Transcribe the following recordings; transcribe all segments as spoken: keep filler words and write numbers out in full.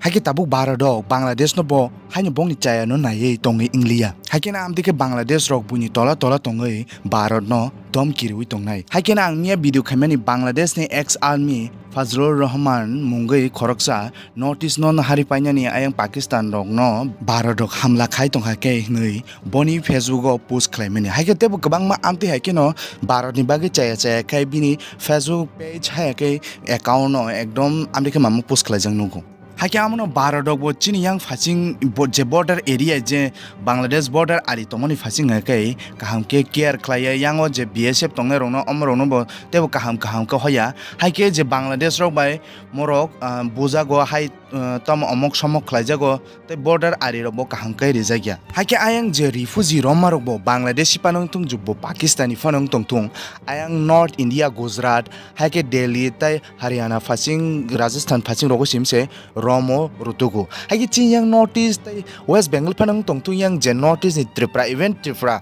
Haikhe tabuk Bharat rok Bangladesh no bo haino bongni chaya no naiwi tongwi wngliya. Haikhe no amtwi khe Bangladesh rok buini tola tola tongwi Bharat no domki riwi tongnai. Haikhe no ang miya video khaimani Bangladesh ni ex army Fazlur Rahman mungwi khoroksa North East no nahari painani ayang Pakistan rok no Bharat rok hamla khai tongkha khe hinwi boni Facebook o post khlaimani. Haikhe tebo kwbangma amtwi haikhe no Bharat ni bagwi chaya chaya khai bini Facebook page hai khe account no ekdom amtwi khe mamo post khlaijak nugo. Haikhe amono Bharat rok bo chini yang phasing bo-, je border area je Bangladesh border ari tongmani phasing hai khe kaham khe care khlaiya, yango je B S F tongnai rokno omo rokno bo tebo kaham kaham khe hoya. Haikhe je Bangladesh rok bai morok, ah, bujago hai, ah, tamo omok somok khlaijago tei border ari rok bo kaham khe rijakya. Haikhe ayang je refugee romma rok bo Bangladeshi phano wng tong jukbo Pakistani phano wng tong thung, ayang North India Gujarat haikhe Delhi tei Haryana phasing Rajasthan phasing rogo simse romo rutugo. Haikhe chini yang North East tei West Bengal phano wng tong thung yang je North East ni Tripura, even Tripura.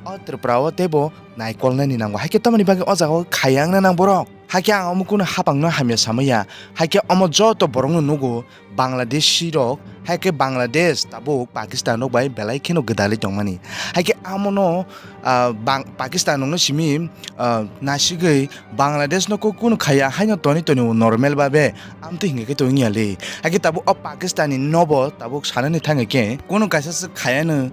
O Tripura o teibo naikolnani nango. Haikhe tamoni bagwi o jaga o khayang na nang borok. Haikhe ang omo kunu hapang no hamya samaya. Haikhe omo joto borok no nugo Bangladeshi rok. Haikhe Bangladesh tabuk Pakistan rok bai belai kheno gwdalwi tongmani. Haikhe amono, ah, bang-, Pakistan rok no simi, ah, nasigwi Bangladesh no kok kunu khaya haino toni toni o normal babe amtwi hinga khe to wngya le. Haikhe tabuk o Pakistan ni nobo tabuk sanani thangwi khe kunu kaisa se khaya no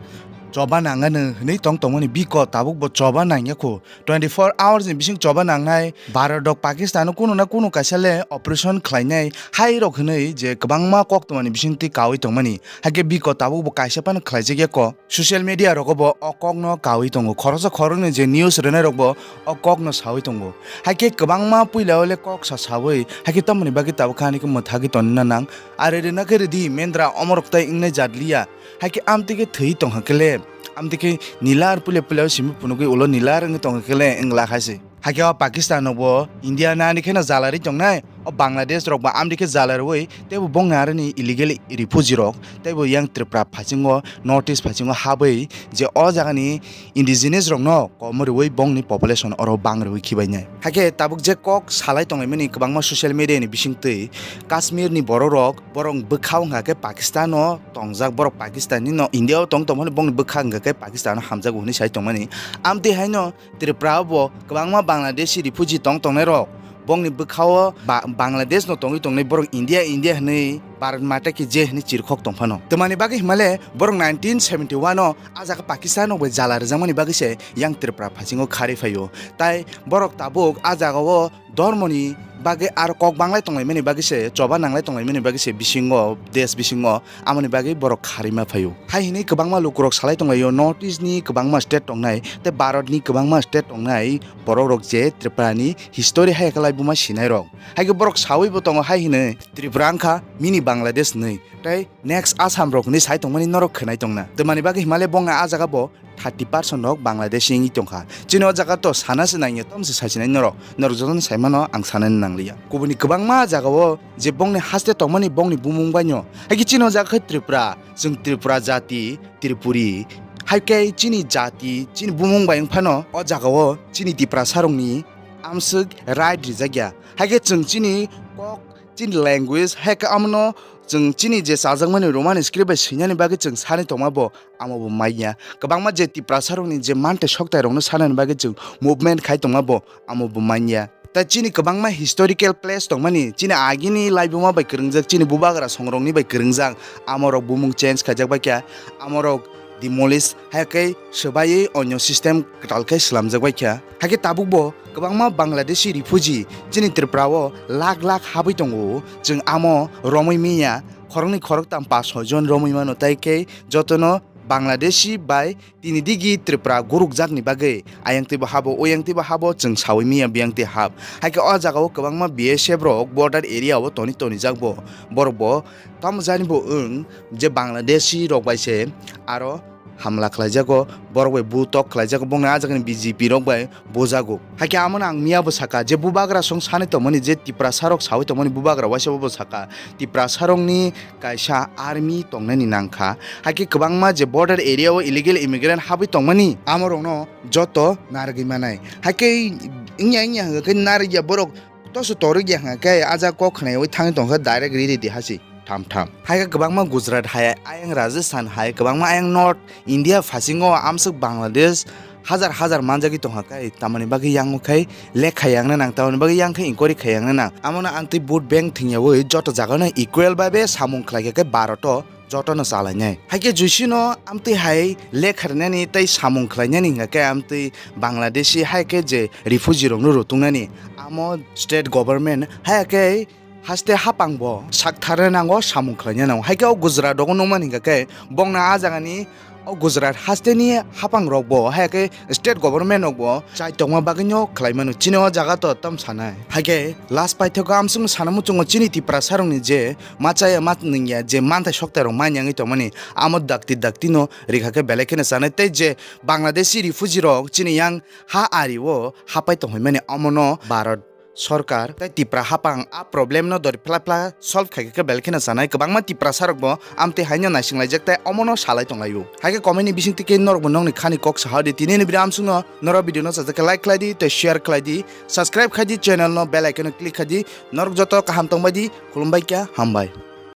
choba nangano hinwi tong tongmani biko tabuk bo choba nangya kho. Twenty four hours ni bising choba nangnai Bharat rok Pakistan no kunu na kunu kaisa le operation khlainai hai rok hinwi je kwbangma kok tongmani bising twi kawi tongmani. Haikhe biko tabuk bo kaisa phano khlaijak ya kho. Social media rogo bo o kok no kawi tongo. Khoroksa khoroknwi je news rwnai rok bo o kok no sawi tongo. Haikhe kwbangma puila o le kok sa sawi, haikhe tamoni bagwi tabuk kha ani khe mwthagwi tongna nang. Are rwna khe rwdi, mendra omorok tai wngnai jat liya. Haikhe amtwi khe thwi tongkha khe le, amtwi khe nilar puila puila o simi phunugwi ulo nilar wngwi tongkha khe le wngla khai se. Haikhe o Pakistan rok bo India nani kheno jalarwi tongnai, o Bangladesh rok bo amtwi khe jalarwi teibo bongni aroni illegal refugee rok teibo yang Tripura phasingo, North East phasingo habwi je o jagani indigenous rokno kom rwui bongni population oro bang rwui khibainai. Haikhe tabuk je kok salai tonglaimani kwbangma social media ni bisingtwi Kashmir ni borok rok borok bwkha wngkha khe Pakistan o tongjak, borok Pakistan ni no India o tong tongmani bongni bwkha wngkha khe Pakistan o hamjago hwnwi sai tongmani. Amtwi haino Tripura o bo kwbangma Bangladeshi refugee tong tongnai rok bongni bwkha o ba-, Bangladesh no tongwi tongnai borok India India hwnwi Bharat Mata ki Jai hwnwi chirkhok tongphano. Twmani bagwi himale borok nineteen seventy one o a jaga Pakistan rok bai jala rwjakmani bagwi se yang Tripura phasingo kharwi phaio. Tai borok tabuk a jaga o dormoni bagwi aro kok banglai tonglaimani bagwi se, choba nanglai tonglaimani bagwi se bisingo, desh bisingo amoni bagwi borok kharwi ma phaio. Hai hwnwi kwbangma lukurok salai tonglaio, North East ni kwbangma state tongnai tei Bharat ni kwbangma state tongnai borok rok je Tripura ni history hai khe laibuma sinai rok. Hai khe borok sawi bo tongo hai hwnwi Tripura wngkha mini Bangladesh hwnwi. Tei next Assam rok hinwi sai tongmani norok khwnai tongna. Twmani bagwi himale bongni a jaga bo thirty percent rok Bangladeshi wngwi tongkha. Chini o jaga to sana se nangya, tom se sachinai norok. Norok jotono saimano ang sanani nangliya. Kubuni kwbangma jaga o je bongni haste tongmani bongni bumung baino. Hai khe chini o jaga khe Tripura, chwng Tripura jati, Tripuri. Hai khe chini jati, chini bumung bai wngphano o jaga o chini Tiprasa rokni amswk right rijak ya. Hai khe chwng chini kok, chini language, hai khe amono chwng chini je chajakmani Roman script bai swinani bagwi chwng sani tongma bo, amo bo manya. Kwbangma je Tiprasa rokni je mantei soktai rokno sanani bagwi chwng movement khai tongma bo, amo bo manya. Tai chini kwbangma historical place tongmani, chini agini laibuma bai kwrwngjak, chini bubagra songrokni bai kwrwngjak, amorok bumung change khaijak bai kha, amorok demolish hai khe swbaiwi onyo system kwtal khe swlamjak bai kha. Hai khe tabuk bo kwbangma Bangladeshi refugee chini Tripura o lakh lakh habwi tongo. Chwng amo romwi miya, khoroknwi khoroktam pas soi jon romwi mano, tai khe jotono Bangladeshi bai tini digi Tripura gurukjakni bagwi ayang twibo habo, oyang twibo habo chwng sawi miya biyang twi hab. Hai khe o jaga o kwbangma B S F rok border area o toni toni jak bo. Borok bo tamo jani bo wng je Bangladeshi rok bai se aro hamla khlaijago, borok bai butok khlaijago, bongni a jagani B J P rok bai bujago. Hai khe amono ang miya bo saka je bubagra song sanwi tongmani, je Tiprasa rok sawi tongmani bubagra waisa bo saka Tiprasa rokni kaisa army tongnani nangkha. Hai khe kwbangma je border area o illegal immigrant habwi tongmani amorokno joto narwgwi manai. Hai khe wngya wngya hwnkhe narwkya borok toso torwkya hwnkhe a jaga kok khwnaiwi thangwi tongkha direct riri di hasi. tham tham. Hai khe kwbangma Gujarat hai, ayang Rajasthan hai, kwbangma ayang North India phasingo amswk Bangladesh hajar hajar manjagwi tongkha khe, tamoni bagwi yango khai lekha yangnai nang, tamoni bagwi yang khe inquiry khai yangnai nang. Amono amtwi vote bank thwngyaui joto jagano equal babe samung khlaikha khe Bharat o jotono chalainai. Hai khe juisino amtwi hai lekha rwnani tei samung khlainani hwnkha khe amtwi Bangladeshi hai khe je refugee rokno rutungnani amo state government hai khe haste hapang bo sak tharna nango, samung khlaina nango. Hai khe o Gujarat rogo nukmani hwnkha khe bongna a jagani o Gujarat hasteni hapang rok bo hai khe state government rok bo chai tongma bagwino khlai mano. Chini o jaga to tam sanai. Hai khe last paithago amsukno sana muchungo chini Tiprasa rokni je ma chaya ma nungya je manthai soktai rok ma nyangwi tongmani amo dakti dakti no rikha khe belai kheno sanai tei je Bangladeshi refugee rok chini yang ha ari o hapai tongwi mani omono Bharat sorkar tei Tipra hapang a problem no dori phla phla solve khai khe belai kheno sanai. Kwbangma Tiprasa rok bo amtwi haino naising laijak tei omono salai tong laio. Hai khe comment ni bising twi khe norok bo nokni khani kok saha di. Tini ni video amsukno norok video no sajak khe like khlai di tei share khlai di, subscribe khai di channel no, bell icon no click khai di. Norok joto kaham tong bai di, khulum bai kha, hambai.